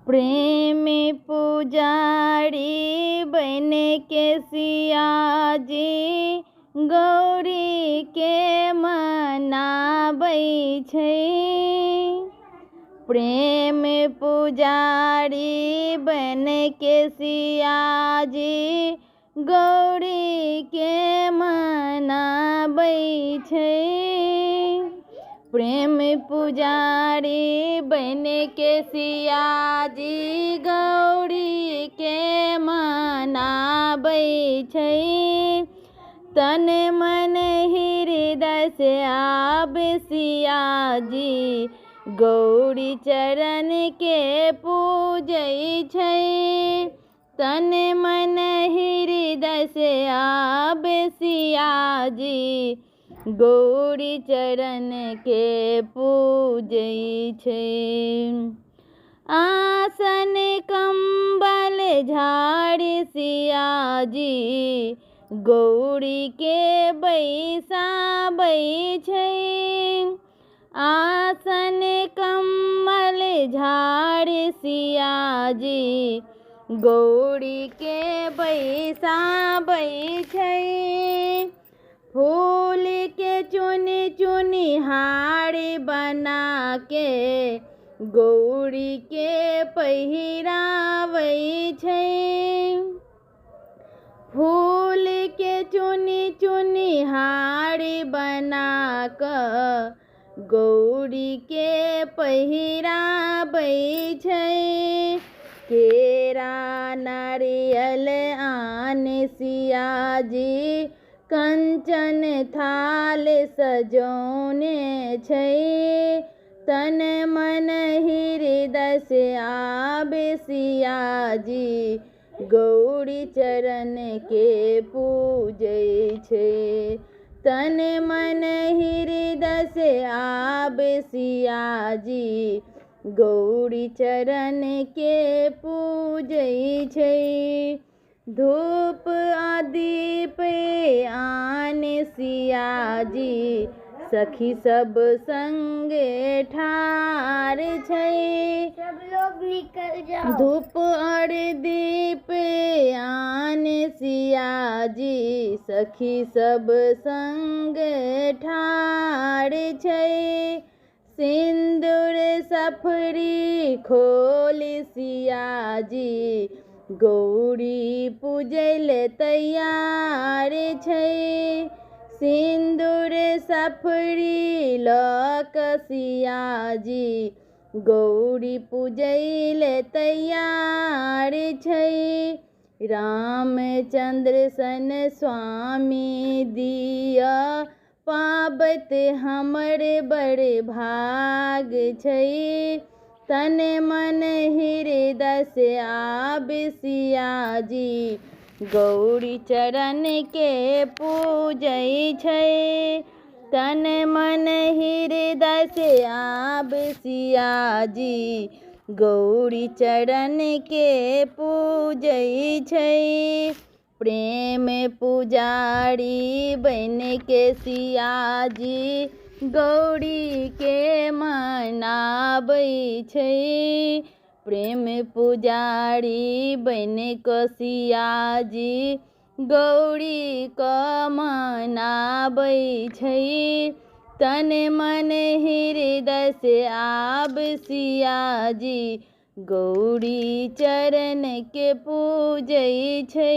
प्रेम पुजारी बन के सियाजी गौरीके मनाबै छै। प्रेम पुजारी बन के सियाजी गौरीके मनाबै छै। प्रेम पुजारी बन के सियाजी गौरीके मनाबै छै। तन मन हृदय से आब सियाजी गौरी चरण के पूजै छै। तन मन हृदय से आब सियाजी गौरी चरण के पूजै छै। आसन कम्बल झाड़ी सियाजी गौरी के बैसाबै छै। आसन कम्बल झाड़ी सियाजी गौरी के बैसाबै छै। फूल के चुनि चुनि हार बना के गौरी के पहिराबै छै। फूल के चुनि चुनि हार बना कऽ गौरी के पहिराबै छै। केरा नारियल आन सियाजी कंचन थाल सजौने छै। तन मन हृदय से आब सियाजी गौरी चरण के पूजै छै। तन मन हृदय से आब सियाजी गौरी चरण के पूजै छै। धूप आ दीप आन सियाजी सखी सब संगे ठार छै। सब लोग निकल जाओ। धूप और दीप आन सियाजी सखी सब संग ठार छै। सिन्दूर सफरी खोल सियाजी गौरी पूजै ले तैयार छै। सिन्दूर सफरी लऽ कऽ सियाजी गौरी पूजै ले तैयार छै। रामचंद्र सन स्वामी दिअ पाबैत हमर बड़ भाग छै। तन मन हृदय से आब सियाजी गौरी चरण के पूजै छै। तन मन हृदय से आब सियाजी गौरी चरण के पूजै छै। प्रेम पुजारी बन के सियाजी गौरी के मनाबै छै। प्रेम पुजारी बन कऽ सियाजी गौरी के मनाबै छै। तन मन हृदय से आब सियाजी गौरी चरण के पूजै छै।